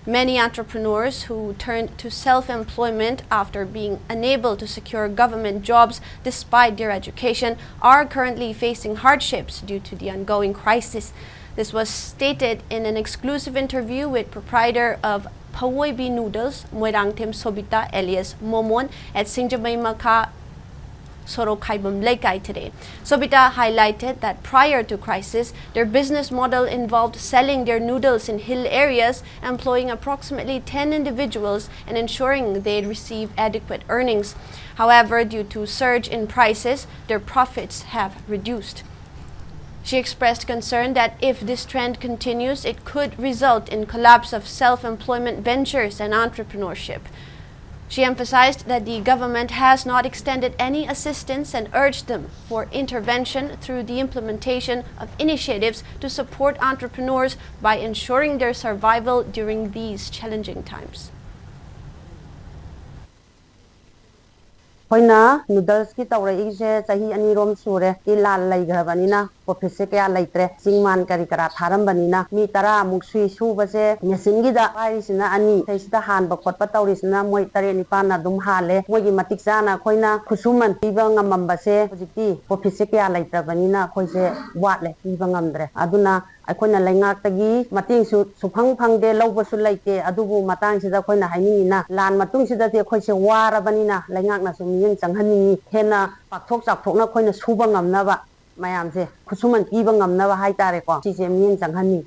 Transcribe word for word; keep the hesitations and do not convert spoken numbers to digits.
Many entrepreneurs who turned to self employment after being unable to secure government jobs despite their education are currently facing hardships due to the ongoing crisis. This was stated in an exclusive interview with proprietor of Phawoibi Noodles, Moirangthem Sobita alias Momon, at Singjamei Makha, Sorokhaibam Leikai today. Sobita highlighted that prior to crisis, their business model involved selling their noodles in hill areas, employing approximately ten individuals and ensuring they receive adequate earnings. However, due to surge in prices, their profits have reduced. She expressed concern that if this trend continues, it could result in collapse of self-employment ventures and entrepreneurship. She emphasized that the government has not extended any assistance and urged them for intervention through the implementation of initiatives to support entrepreneurs by ensuring their survival during these challenging times. ꯑꯩꯈꯣꯏꯅ ꯅꯨꯗꯜꯁꯀꯤ ꯇꯧꯔꯛꯏꯁꯦ ꯆꯍꯤ ꯑꯅꯤꯔꯣꯝ ꯁꯨꯔꯦ꯫ E ꯂꯥꯟ ꯂꯩꯈ꯭ꯔꯕꯅꯤꯅ ꯄ꯭ꯔꯣꯐꯤꯠꯁꯦ ꯀꯌꯥ ꯂꯩꯇ꯭ꯔꯦ꯫ ꯆꯤꯡ ꯃꯥꯟ ꯀꯔꯤ ꯀꯔꯥ ꯊꯥꯔꯝꯕꯅꯤꯅ ꯃꯤ ꯇꯔꯥꯃꯨꯛ ꯁꯨꯏ ꯁꯨꯕꯁꯦ꯫ ꯃꯦꯆꯤꯟꯒꯤꯗ ꯄꯥꯏꯔꯤꯁꯤꯅ ꯑꯅꯤ, ꯁꯤꯗꯩꯁꯤꯗ ꯍꯥꯟꯕ ꯈꯣꯠꯄ ꯇꯧꯔꯤꯁꯤꯅ ꯃꯣꯏ ꯇꯔꯦꯠ ꯅꯤꯄꯥꯟꯅ ꯑꯗꯨꯝ ꯍꯥꯜꯂꯦ꯫ ꯃꯣꯏꯒꯤ ꯃꯇꯤꯛ ꯆꯥꯅ ꯑꯩꯈꯣꯏꯅ ꯈꯨꯠꯁꯨꯃꯟ ꯄꯤꯕ ꯉꯝꯃꯝꯕꯁꯦ ꯍꯧꯖꯤꯛꯇꯤ ꯄ꯭ꯔꯣꯐꯤꯠꯁꯦ ꯀꯌꯥ ꯂꯩꯇ꯭ꯔꯕꯅꯤꯅ ꯑꯩꯈꯣꯏꯁꯦ ꯋꯥꯠꯂꯦ, ꯄꯤꯕ ꯉꯝꯗ꯭ꯔꯦ꯫ ꯑꯗꯨꯅ ꯑꯩꯈꯣꯏꯅ ꯂꯩꯉꯥꯛꯇꯒꯤ ꯃꯇꯦꯡꯁꯨ ꯁꯨꯐꯪ ꯐꯪꯗꯦ, ꯂꯧꯕꯁꯨ ꯂꯩꯇꯦ꯫ ꯑꯗꯨꯕꯨ ꯃꯇꯥꯡꯁꯤꯗ ꯑꯩꯈꯣꯏꯅ ꯍꯥꯏꯅꯤꯡꯉꯤꯅ ꯂꯥꯟ ꯃꯇꯨꯡꯁꯤꯗꯗꯤ ꯑꯩꯈꯣꯏꯁꯦ ꯋꯥꯔꯕꯅꯤꯅ ꯂꯩꯉꯥꯛꯅꯁꯨ ꯃꯤꯠꯌꯦꯡ ꯆꯪꯍꯟꯅꯤꯡꯉꯤ꯫ ꯍꯦꯟꯅ ꯄꯥꯛꯊꯣꯛ ꯆꯥꯎꯊꯣꯛꯅ ꯑꯩꯈꯣꯏꯅ ꯁꯨꯕ ꯉꯝꯅꯕ ꯃꯌꯥꯝꯁꯦ ꯈꯨꯠꯁꯨꯃꯟ ꯄꯤꯕ ꯉꯝꯅꯕ ꯍꯥꯏꯇꯥꯔꯦꯀꯣ, ꯁꯤꯁꯦ ꯃꯤꯠꯌꯦꯡ ꯆꯪꯍꯟꯅꯤꯡꯉꯤ꯫